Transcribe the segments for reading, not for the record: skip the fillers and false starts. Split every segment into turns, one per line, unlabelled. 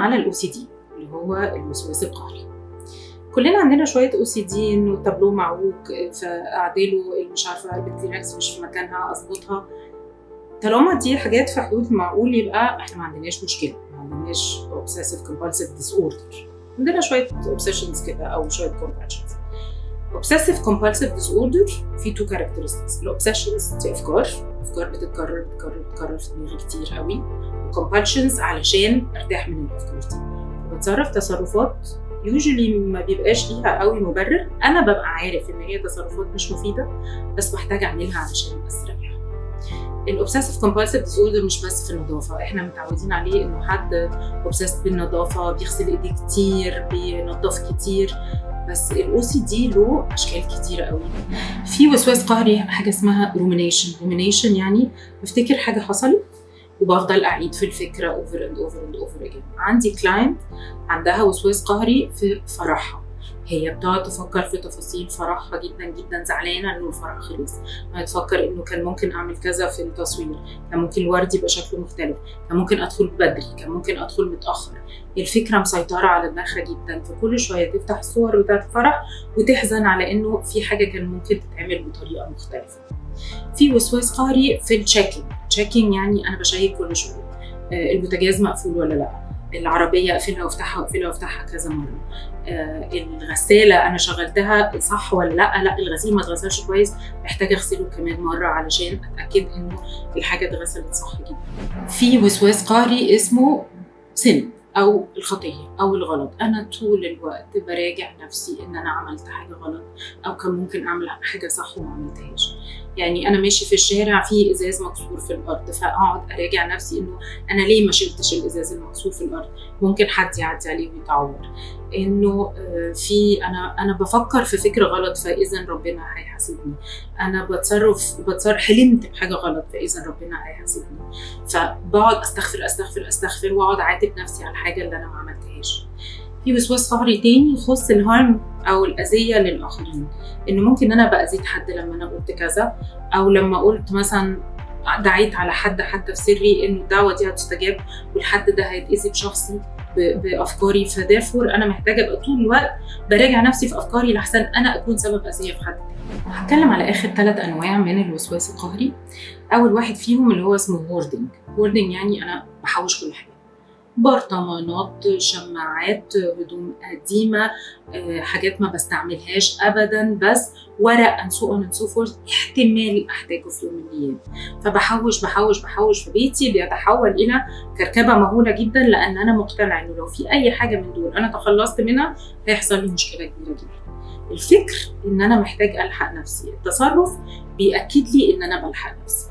على ال OCD اللي هو الوسواس القهري. كلنا عندنا شوية OCD، انه التابلو معوج فاعدله، مش عارفه علبة كلينكس مش في مكانها اظبطها. طالما دي حاجات في حدود المعقول يبقى احنا ما عندناش مشكله، ما عندناش obsessive compulsive disorder. عندنا شوية obsessions كده او شوية compulsions. obsessive compulsive disorder في two characteristics. ال obsessions دي افكار، افكار بتتكرر بتتكرر بتتكرر في دماغي كتير قوي، و compulsions علشان ارتاح من الافكار دي. بتصرف تصرفات usually ما بيبقاش ليها قوي مبرر، انا ببقى عارف ان هي تصرفات مش مفيدة بس بحتاج اعملها علشان استريح. ال obsessive compulsive disorder مش بس في النظافه، احنا متعودين عليه انه حد obsessed بالنظافة، بيغسل ايديه كتير، بينظف كتير، بس ال OCD له اشكال كتيرة قوي. في وسواس قهري حاجة اسمها rumination. rumination يعني بفتكر حاجة حصلت وبفضل اعيد في الفكرة over and over and over again. عندي client عندها وسواس قهري في فرحها، هي بتقعد تفكر في تفاصيل فرحها جدا جدا، زعلانة انه الفرح خلص، تفكر انه كان ممكن اعمل كذا في التصوير، كان ممكن الورد يبقى شكله مختلف، كان ممكن ادخل بدري، كان ممكن ادخل متاخر. الفكرة مسيطرة على دماغها جدا، فكل شوية تفتح الصور بتاعت الفرح وتحزن على انه في حاجة كان ممكن تتعمل بطريقة مختلفة. في وسواس قهري في ال checking. checking يعني انا بشيك كل شوية، البوتاجاز مقفول ولا لا، العربية اقفلها وافتحها واقفلها وافتحها كذا مره، الغسالة انا شغلتها صح ولا لا، لا الغسيل ما اتغسلش كويس محتاجه اغسله كمان مرة علشان اتاكد انه الحاجة اتغسلت صح جدا. في وسواس قهري اسمه sin او الخطية او الغلط. انا طول الوقت براجع نفسي ان انا عملت حاجة غلط او كان ممكن اعمل حاجة صح وما عملتهاش. يعني انا ماشي في الشارع في ازاز مكسور في الارض، فاقعد اراجع نفسي انه انا ليه ما شلتش الازاز المكسور في الارض، ممكن حد يعدي عليه ويتعور. انه في انا بفكر في فكرة غلط فاذا ربنا هيحاسبني، انا بتصرف حلمت بحاجة غلط فاذا ربنا هيحاسبني. فبقعد استغفر استغفر استغفر واقعد اعاتب نفسي على الحاجة اللي انا ما عملتهاش. في وسواس قهري تاني يخص ال harm او الاذية للاخرين، انه ممكن انا ابقى اذيت حد لما انا قلت كذا، او لما قلت مثلا دعيت على حد حتى في سري انه الدعوة دي هتستجاب والحد ده هيتاذي بشخصي بافكاري، ف therefore انا محتاجه ابقى طول الوقت براجع نفسي في افكاري لحسن انا اكون سبب اذيه في حد تاني. هتكلم على اخر 3 انواع من الوسواس القهري. اول واحد فيهم اللي هو اسمه hoarding. hoarding يعني انا بحوش كل حاجة، برطمانات، شماعات، هدوم قديمة، حاجات ما بستعملهاش أبدا، بس ورق and so on and so forth، احتمال أحتاجه في يوم من الأيام. فبحوش بحوش بحوش في بيتي، بيتحول إلى كركبة مهولة جدا، لأن أنا مقتنعة إنه لو في أي حاجة من دول أنا تخلصت منها هيحصل لي مشكلة كبيرة جدا. الفكر إن أنا محتاج ألحق نفسي، التصرف بيأكد لي إن أنا بلحق نفسي.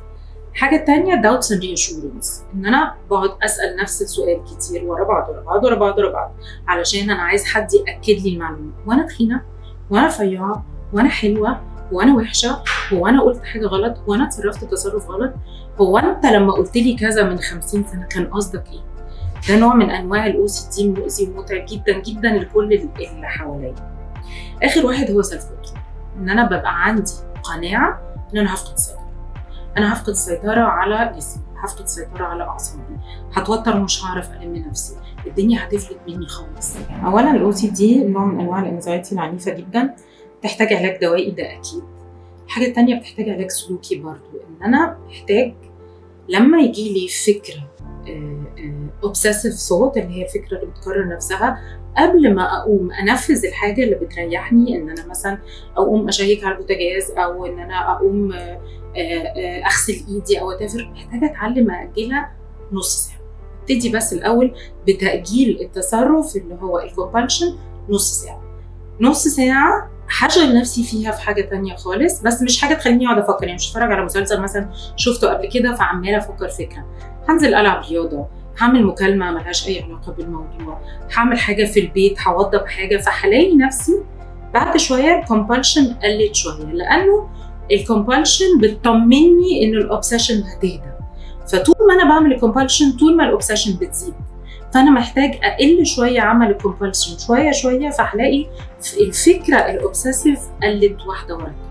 الحاجة التانية doubts and reassurance، إن أنا بقعد أسأل نفس السؤال كتير ورا بعض ورا بعض ورا بعض ورا بعض، علشان أنا عايز حد يأكد لي المعلومة. وأنا تخينة، وأنا رفيعة، وأنا حلوة، وأنا وحشة، هو أنا قلت حاجة غلط، هو أنا اتصرفت تصرف غلط، هو أنت لما قلت لي كذا من 50 سنة كان قصدك إيه؟ ده نوع من أنواع ال OCD مؤذي ومتعب جدا جدا لكل اللي حواليا. آخر واحد هو self control، إن أنا ببقى عندي قناعة إن أنا هفقد السيطرة. أنا هفقد السيطرة على جسمي، هفقد السيطرة على أعصابي، هتوتر ومش هعرف ألم نفسي، الدنيا هتفلت مني خالص. أولاً ال OCD نوع من أنواع ال anxiety العنيفة جداً، بتحتاج علاج دوائي ده أكيد. الحاجة التانية بتحتاج علاج سلوكي برضو، إن أنا محتاج لما يجي لي فكرة obsessive thought اللي هي الفكرة اللي بتكرر نفسها، قبل ما أقوم أنفذ الحاجة اللي بتريحني، إن أنا مثلاً أقوم أشيك على البوتاجاز أو إن أنا أقوم أغسل إيدي أو whatever، محتاجة أتعلم أأجلها نص ساعة. ابتدي بس الأول بتأجيل التصرف اللي هو ال compulsion نص ساعة. نص ساعة هشغل نفسي فيها في حاجة تانية خالص، بس مش حاجة تخليني أقعد أفكر، يعني مش هتفرج على مسلسل مثلاً شفته قبل كده فعمالة أفكر فكرة. هنزل ألعب رياضة، هعمل مكالمة ملهاش أي علاقة بالموضوع، هعمل حاجة في البيت، هوضب حاجة، فهلاقي نفسي بعد شوية ال compulsion قلت شوية، لأنه ال compulsion بتطمني إن ال obsession هتهدى. فطول ما أنا بعمل ال compulsion طول ما ال obsession بتزيد، فأنا محتاج أقل شوية عمل ال compulsion شوية شوية، فهلاقي الفكرة ال obsessive قلت واحدة ورا التانية.